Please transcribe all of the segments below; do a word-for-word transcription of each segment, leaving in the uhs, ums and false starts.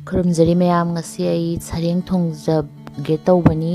ꯈꯨꯔꯨꯝꯖꯔꯤ ꯃꯌꯥꯝ, ꯉꯁꯤ ꯑꯩ ꯁꯔꯦꯡ ꯊꯣꯡꯖꯒꯦ ꯇꯧꯕꯅꯤ꯫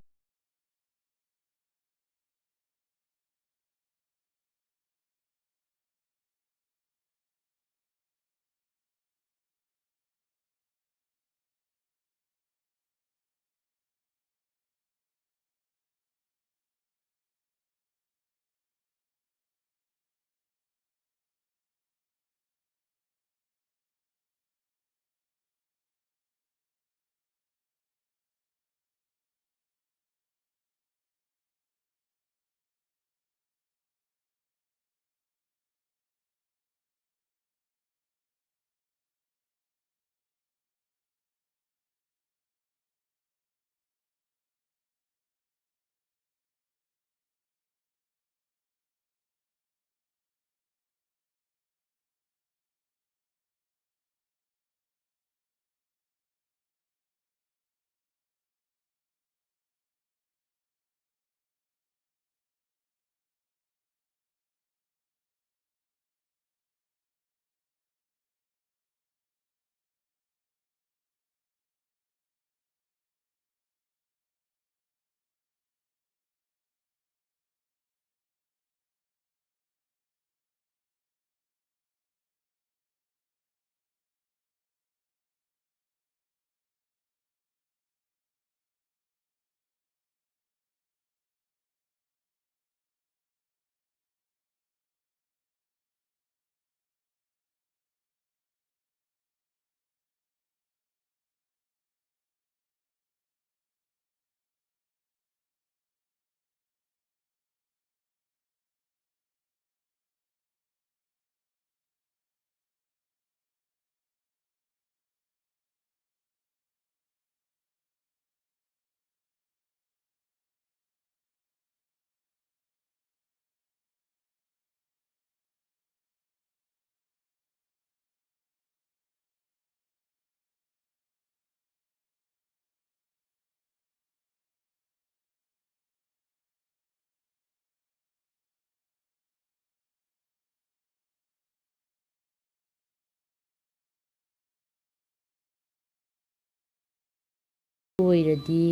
ꯑꯣꯏꯔꯗꯤ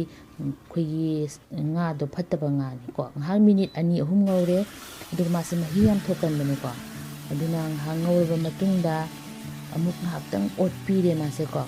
ꯑꯩꯈꯣꯏꯒꯤ ꯉꯥꯗꯣ ꯐꯠꯇꯕ ꯉꯥꯅꯤꯀꯣ꯫ ꯉꯥꯏꯍꯥꯛ ꯃꯤꯅꯤꯠ ꯑꯅꯤ ꯑꯍꯨꯝ ꯉꯧꯔꯦ, ꯑꯗꯨꯒ ꯃꯥꯁꯦ ꯃꯍꯤ ꯌꯥꯝ ꯊꯣꯛꯀꯟꯕꯅꯤꯀꯣ꯫ ꯑꯗꯨꯅ ꯉꯥꯏꯍꯥꯛ ꯉꯧꯔꯕ ꯃꯇꯨꯡꯗ ꯑꯃꯨꯛ ꯉꯥꯏꯍꯥꯛꯇꯪ ꯑꯣꯠꯄꯤꯔꯦ ꯃꯥꯁꯦꯀꯣ꯫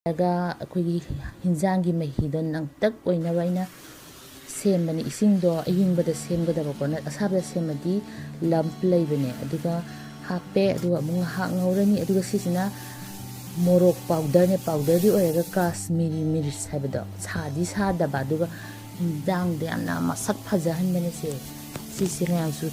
ꯂꯒ ꯑꯩꯈꯣꯏꯒꯤ ꯍꯤꯟꯖꯥꯡꯒꯤ ꯃꯍꯤꯗꯣ ꯅꯪꯇꯛ ꯑꯣꯏꯅꯕ ꯑꯩꯅ ꯁꯦꯝꯕꯅꯤ꯫ ꯏꯁꯤꯡꯗꯣ ꯑꯌꯤꯡꯕꯗ ꯁꯦꯝꯒꯗꯕꯀꯣ, ꯅꯠ-, ꯑꯁꯥꯕꯗ ꯁꯦꯝꯃꯗꯤ ꯂꯝ ꯂꯩꯕꯅꯦ꯫ ꯑꯗꯨꯒ ꯍꯥꯞꯄꯦ, ꯑꯗꯨꯒ ꯑꯃꯨꯛ ꯉꯥꯏꯍꯥꯛ ꯉꯧꯔꯅꯤ꯫ ꯑꯗꯨꯒ ꯁꯤꯁꯤꯅ ꯃꯣꯔꯣꯛ ꯄꯥꯎꯗꯔꯅꯦ, ꯄꯥꯎꯗꯔꯗꯤ ꯑꯣꯏꯔꯒ ꯀꯥꯁꯃꯤꯔꯤ ꯃꯤꯔꯆ ꯍꯥꯏꯕꯗꯣ, ꯁꯥꯗꯤ ꯁꯥꯗꯕ, ꯑꯗꯨꯒ ꯍꯤꯟꯖꯥꯡꯗ ꯌꯥꯝꯅ ꯃꯁꯛ ꯐꯖꯍꯟꯕꯅꯦ ꯁꯦ꯫ ꯁꯤꯁꯦ ꯃꯌꯥꯝꯁꯨ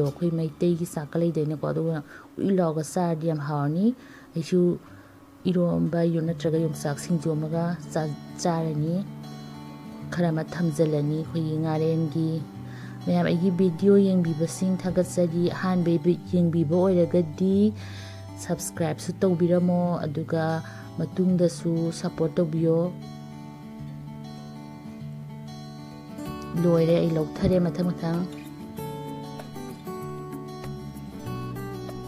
ꯑꯩꯈꯣꯏ ꯃꯩꯇꯩꯒꯤ ꯆꯥꯛꯀ ꯂꯩꯗꯣꯏꯅꯦꯀꯣ, ꯑꯗꯨꯒ ꯎꯏ ꯂꯥꯎꯒ ꯆꯥꯔꯗꯤ ꯌꯥꯝ ꯍꯥꯎꯔꯅꯤ꯫ ꯑꯩꯁꯨ ꯏꯔꯣꯝꯕ ꯌꯣ-, ꯅꯠꯇ꯭ꯔꯒ ꯌꯣꯡꯆꯥꯛ ꯁꯤꯡꯖꯨ ꯑꯃꯒ ꯆꯥ-, ꯆꯥꯔꯅꯤ꯫ ꯈꯔ ꯑꯃ ꯊꯝꯖꯤꯜꯂꯅꯤ ꯑꯩꯈꯣꯏꯒꯤ ꯉꯥꯔꯦꯟꯒꯤ꯫ ꯃꯌꯥꯝ ꯑꯩꯒꯤ ꯚꯤꯗꯤꯑꯣ ꯌꯦꯡꯕꯤꯕꯁꯤꯡ ꯊꯥꯒꯠꯆꯔꯤ꯫ ꯑꯍꯥꯟꯕ ꯌꯦꯡꯕꯤꯕ ꯑꯣꯏꯔꯒꯗꯤ subscribeꯁꯨ ꯇꯧꯕꯤꯔꯝꯃꯣ, ꯑꯗꯨꯒ ꯃꯇꯨꯡꯗꯁꯨ support ꯇꯧꯕꯤꯌꯣ꯫ ꯂꯣꯏꯔꯦ, ꯑꯩ ꯂꯧꯊꯔꯦ ꯃꯊꯪ ꯃꯊꯪ꯫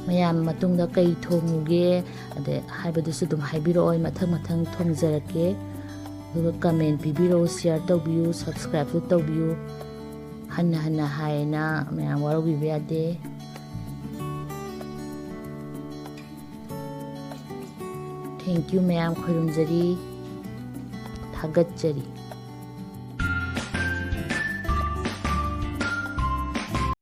ꯃꯌꯥꯝ ꯃꯇꯨꯡꯗ ꯀꯩ ꯊꯣꯡꯉꯨꯒꯦ ꯑꯗ ꯍꯥꯏꯕꯗꯨꯁꯨ ꯑꯗꯨꯝ ꯍꯥꯏꯕꯤꯔꯛꯑꯣ, ꯑꯩ ꯃꯊꯪ ꯃꯊꯪ ꯊꯣꯡꯖꯔꯛꯀꯦ꯫ ꯑꯗꯨꯒ comment ꯄꯤꯕꯤꯔꯛꯎ, share ꯇꯧꯕꯤꯌꯨ, subscribeꯁꯨ ꯇꯧꯕꯤꯌꯨ꯫ ꯍꯟꯅ ꯍꯟꯅ ꯍꯥꯏꯌꯦꯅ ꯃꯌꯥꯝ ꯋꯥꯔꯧꯕꯤꯕ ꯌꯥꯗꯦ꯫ Thank you ꯃꯌꯥꯝ, ꯈꯣꯏꯔꯨꯝꯖꯔꯤ, ꯊꯥꯒꯠꯆꯔꯤ꯫